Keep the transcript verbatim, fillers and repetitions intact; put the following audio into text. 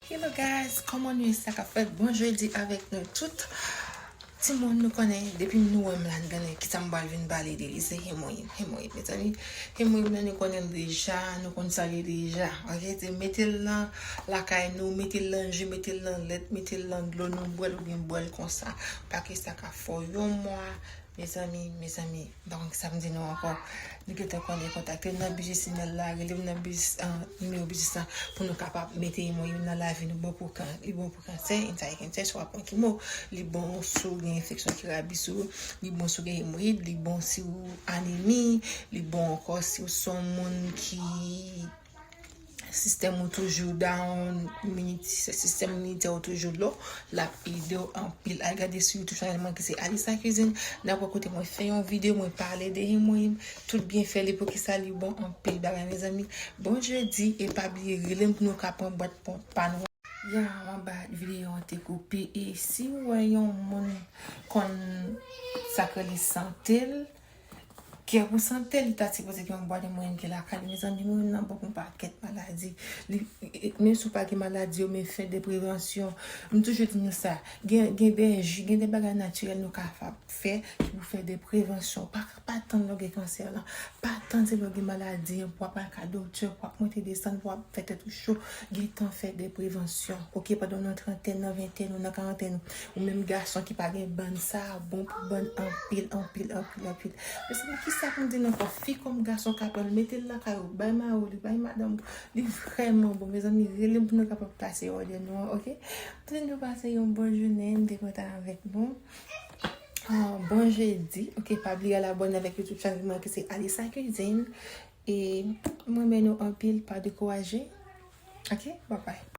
Hello guys, kòman nou ye, sa k ap fèt? Bon jedi avèk nou tout. Timoun, nou konnen, depi nou wè m la, nou konnen kisa m pral vin pale de li, se hemoyid. Hemoyid, mezanmi, hemoyid la, nou konnen l deja, nou konn sa l ye deja. Ok, se mete l nan lakay nou, mete l nan ji, mete l nan lèt, mete l nan dlo, nou bwè l oubyen bwè l konsa. Pa ke sa ka fè w yon mwa, mezanmi, mezanmi. Donk, sa m di nou ankò, nou gentan konnen, kontakte m nan biznis imèl la, rele m nan biznis, an, nimewo biznis la, pou nou kapab mete hemoyid nan lavi nou. Bon pou kan, li bon pou kansè, anti-kansè, si w ap pran kimo, li bon si w gen enfeksyon ki rabi sou ou, li bon si w gen hemoyid, li bon si w anemi, li bon ankò si w se yon moun ki sistèm ou toujou down, iminite, sistèm iminitè ou toujou low, l ap ede w anpil. Al gade sou YouTube chanèl mwen ki se Alisa Cuisine. N ap wè kote mwen fè yon videyo, mwen pale de hemoyid, tout byenfè li, poukisa li bon, anpil bagay, mezanmi. Bon jedi, e pa bliye rele m pou nou ka pran bwat pon pa nou. Ya, anba videyo an te koupe, e si w wè yon moun konn sa k rele sante l, kè pou sante l, li ta sipoze gen yon bwat hemoyid ki lakay li. Mezanmi, hemoyid nan bon pou yon pakèt maladi. Li, e, e, menm si w pa gen maladi yo, men fè de prevansyon. M toujou di nou sa. Gen, gen de ji, gen de bagay natirèl nou kapab fè ki pou fè de prevansyon. Pa, pa tann lè w gen kansè lan. Pa tann se lè w gen maladi an pou w ap al ka doktè, pou w ap monte desann, pou w ap fè tèt ou cho. Gentan fè de prevansyon. Ok, pandan w nan trantèn, nan ventèn, ou nan karantèn, ou menm gason ki pa gen bann, sa bon pou bann anpil, anpil, anpil, anpil. Mezanmi, kisa pou m di nou ankò? Fi kòm gason ka pran l, mete l lakay ou, bay mari w li, bay madanm ou. Li vrèman bon, mezanmi, rele m pou nou kapab pase òdè nou an, ok? M swete nou pase yon bon jounen, m te kontan avèk nou. Ah, bon jedi, ok? Pa bliye al abòne avèk YouTube chanèl mwen ki se Alisa Cuisine. E mwen renmen nou anpil, pa dekouraje. Ok, bye bye.